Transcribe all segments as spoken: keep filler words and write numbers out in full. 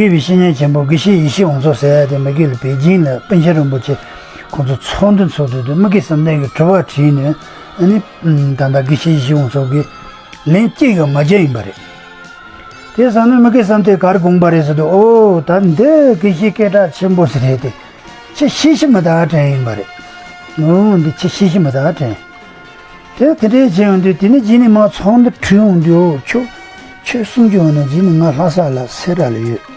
དགེ་བའི་བཤེས་གཉེན་ཆེན་པོ་དགེ་བཤེས་ཡེ་ཤེས་དབང་ཕྱུག་ཟེར་ཡ་དེ་མ་གི་ལ་པེ་ཅིང་ལ་པཎ་ཆེན་རིན་པོ་ཆེ་ཁོང་ཚོ་ཚོགས་འདུ་ཚོགས་དུས་དུས་མ་གི་བསམ་གཏན་གྱི་དྲི་བ་དྲིས་ནས། ཨ་ནི་ད་ལྟ་དགེ་བཤེས་ཡེ་ཤེས་དབང་ཕྱུག་གིས་ལན་གཅིག་ཡང་མ་བརྒྱབ་ཡིན་པ་རེད། དེ་བསམ་ནས་མ་གི་བསམ་གཏན་གར་དགོངས་པ་རེད་ཟེར་དུས། ཨོ་ད་འདི་དགེ་བཤེས་སྐད་གྲགས་ཆེན་པོ་ཞིག་རེད་དེ། ཁྱེད་ཤེས་ཤི་མི་ད་དྲན་ཡིན་པ་རེད། ཨོ་འདི་ཁྱེད་ཤེས་ཤི་མི་ད་དྲན། དེ་དེ་འདྲའི་བྱས་ཡོང་དུས་དེ་ནས་རྗེས་ནས་མ་ཚོགས་འདུ་གྲོལ་ཡོང་དུས། ཨོ་ཁྱོད་ཁྱོད་གསུང་རྒྱུ་ཡོད་ན་རྗེས་ནས་ང་ལྷ་ས་ལ་སེ་ར་ལ་ཡོད།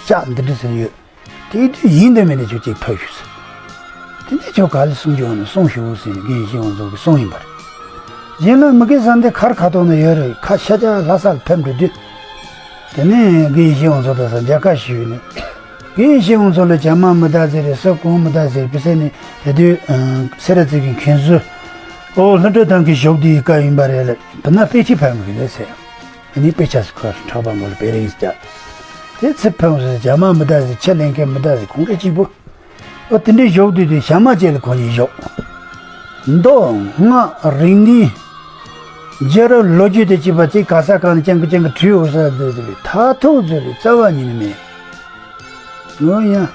ཤག་འདི་འདྲ་ཟེར་ཡོད། དེ་དུས་ཡིན་དང་མིན་དང་ཁྱོད་ཅིག་ཕེབས་ཤོག་ཟེར། དེ་ནས་ཁྱོད་ག་ལ་གསུང་རྒྱུ་ཡོད་ན་གསུང་ཤོག་ཟེར་ནས་དགེ་བཤེས་དབང་ཕྱུག་གིས་གསུངས་ཡིན་པ་རེད། རྗེས་ལ་མ་གི་བསམ་གཏན་གར་ཁ་ཐོག་ན་ཡོད་རེད། ཁ་ཤ་ཅག་ལྷ་ས་ལ་ཕེབས་འགྲོ་དུས། དེ་ནས་དགེ་བཤེས་དབང་ཕྱུག་དང་ས་མཇལ་ཁ་ཞུས་ནས། དགེ་བཤེས་དབང་ཕྱུག་ལ་བྱ་མ་མི་ད་ཟེར་རེད། ས་གོང་མི་ད་ཟེར་བི་ཟེར་ནས། དེ་དུས་ཨ་སེ་ར་བྱེས་ཀྱི་མཁན་ཟུར། ཨོ་ལྷུན་གྲུབ་ཐང་གི་ཞོགས་དུས་ཡི་ག་ཡིན་པ་རེད་ལ། དེ་ན་དཔེ་ཆ་ཕན་གི་རེད་ཟེར། ཨ་ནི་དཔེ་ཆ་ཁོ་གྲྭ་པ་མོ་ལ་དཔེ་རིང་བྱ། དེ་ཚེ་ཕན་ཟེར། བྱ་མ་མི་ད་ཟེར། ཆེད་ལས་མཁན་མི་ད་ཟེར། ཁོང་གི་གཅིག་པུ། ཨོ་དེ་འདྲའི་ཞོགས་དུས་དུས་ཞག་མ་གཅིག་ལ་ཁོང་གཉིས་ཞོགས། མདོ་སྔགས་རིག་གནས། རྒྱལ་རབས་ལོ་རྒྱུས་དང་བཅས་པ་ཅིག་ག་ས་གང་ནས་ཅང་གི་ཅང་གི་བྲིས་འོ་ས་དེ་དེ་ལས་མཐར་ཐུག་ཚོ་ལས་རྩ་བ་ཉིད་ནས་མེད། ངོ་ཡ།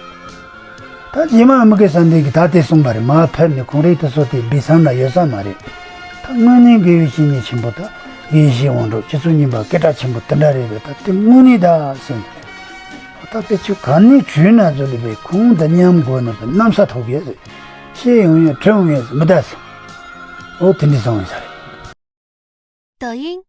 ད་རྗེས་མ་མི་གི་བསམ་གཏན་གྱིས་ད་དེ་གསུངས་པ་རེད། མར་ཕེབས་ནས་ཁོང་རང་དེ་ཚོ་དེ་འབུ་ཚང་ན་ཡོད་ས་མ་རེད། ད་དངོས་གནས་དགེ་བའི་བཤེས་གཉེན་ཆེན་པོ་དང་དགེ་བཤེས་དབང་ཕྱུག་སྤྱི་གཙུག་གཉིས་པ་སྐད་གྲགས་ཆེན་པོ་དེ་འདྲ་རེད་པས། ད་དེ་དངོས་གནས་ད་ཟེར་ནས། ད་དཔེ་ཆ་ག་ནས་བྲིས་ན་ཚོ་ལས་པས་ཁོང་དང་མཉམ་དགོས་ན་པའི་གནམ་ས་ཐོབ་ཡོད་ཟེར། ཤེས་ཡོང་ཡོད་དྲན་ཡོང་ཡོད་ཟེར་མི་ད་ཟེར། ཨོ་དེ་འདྲ་གསུངས་ཡོད་ས་རེད། 抖音